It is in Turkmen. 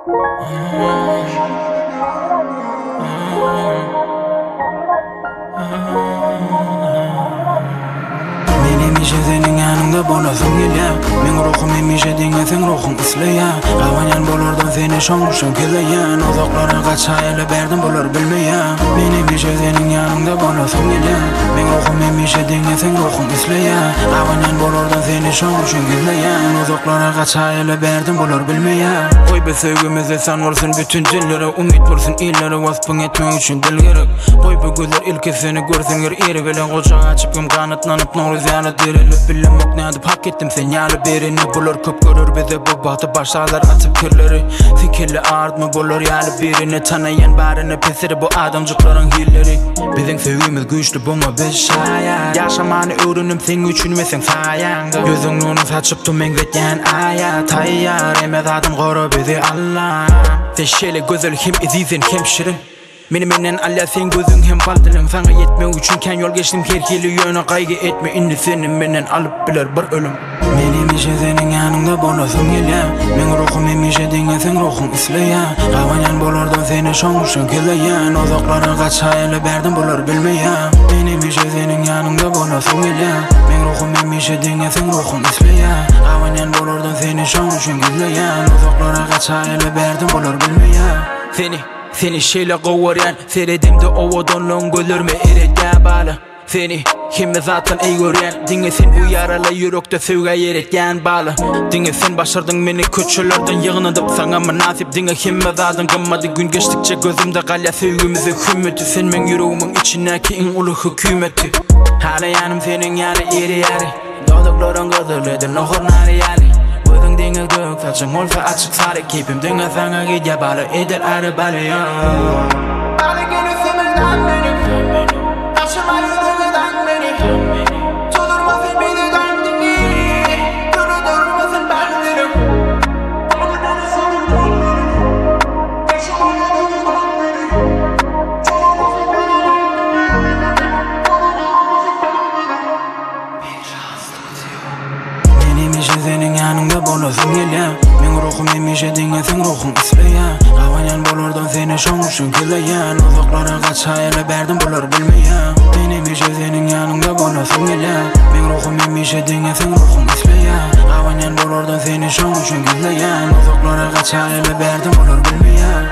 Men hemişe seniň ýanyňda bolasym gelýär Meň ruhum hemişe diňe seň ruhuň isleýär Gabanýan bolardan seni şoň üçin gizleýän Uzaklara gaçaýaly bärden bular bilmeýär Men hemişe seniň ýanyňda bolasym gelýär Meň ruhum hemişe diňe seň ruhuň isleýär Gabanýan bolardan seni şoň üçin gizleýän Uzaklara gaçaýaly bärden bular bilmeýär Goý bu söýgimiz dessan bolsun bütün dillere Umyt bolsun illere waspyň etmek üçin dil gerek Goý bu gözler ilki seni görsün ger iri bilen Gujak açyp kim ganatlanyp Nowruz ýaly dirilip Bilemok nädip hak etdim sen ýaly birini Bular köp görer bize bu bagty başalar atyp kirleri Sen kelle artma bular ýaly birini Tanaýan baryny pisiri bu adamjyklaryň hilleri Biziň söýgimiz güýçli buňa biz şaýat Ýaşamany öwrendim seň üçin we seň saýaňda Ýüzüň nuruny saçyp tu meňzetýän aýa Taýýar hemme zadam gora bizi Allam Sen şeýle gözel hem eziz sen hem şirin Meni menden alýar seň gözüň hem bal diliň Saňa ýetmek üçin kän ýol geçdim her hili Ýöne gaýgy etme indi seni menden alyp biler bir ölüm. Men hemişe seniň ýanyňda bolasym gelýär Meň ruhum hemişe diňe seň ruhuň isleýär Gabanýan bolardan seni şoň üçin gizleýän Uzaklara gaçaýaly bärden bular bilmeýär Men hemişe seniň ýanyňda bolasym gelýär Meň ruhum hemişe diňe seň ruhuň isleýär Gabanýan bolardan seni şoň üçin gizleýän Uzaklara gaçaýaly bärden bular bilmeýär Seni Seni şeýle gowy görýän Seredemde owadanlygyň gözlerime eretýär bala Seni hemme zatdan eý görýän Diňe sen bu ýaraly ýürekde söýgä ýer etýän bala Diňe sen başardyň meni köçelerden ýygnadyp Saňa mynasyp diňe hemme zadyň gymmady Gün geçdikçe gözümde galýar söýgimiziň hümmeti Sen meň ýüregimiň içindäki iň uly hökümeti Halaýanym seniň ýaly iri ýary Dodaklaryň gyzyl edil nohur nary ýaly Gözüň deňiz gök saçyň bolsa açyk sary Keýpim diňe saňa gidýär bala edil ary baly Bala gel üstümizden meni Taşyma ýüzüňden meni Tozurmasyn bizi derdini Köne durmasyn bähdinim Bala gel üstümizden meni Taşyma ýüzüňden meni Tozurmasyn bizi derdini Köne durmasyn bähdinim Men hemişe seniň ýanyňda bolasym gelýär Meň ruhum hemişe diňe seň ruhuň isleýär Gabanýan bolardan seni şoň üçin gizleýän Uzaklara gaçaýaly bärden bular bilmeýär Men hemişe seniň ýanyňda bolasym gelýär Meň ruhum hemişe diňe seň ruhuň isleýär Gabanýan bolardan seni şoň üçin gizleýän Uzaklara gaçaýaly bärden bular bilmeýär.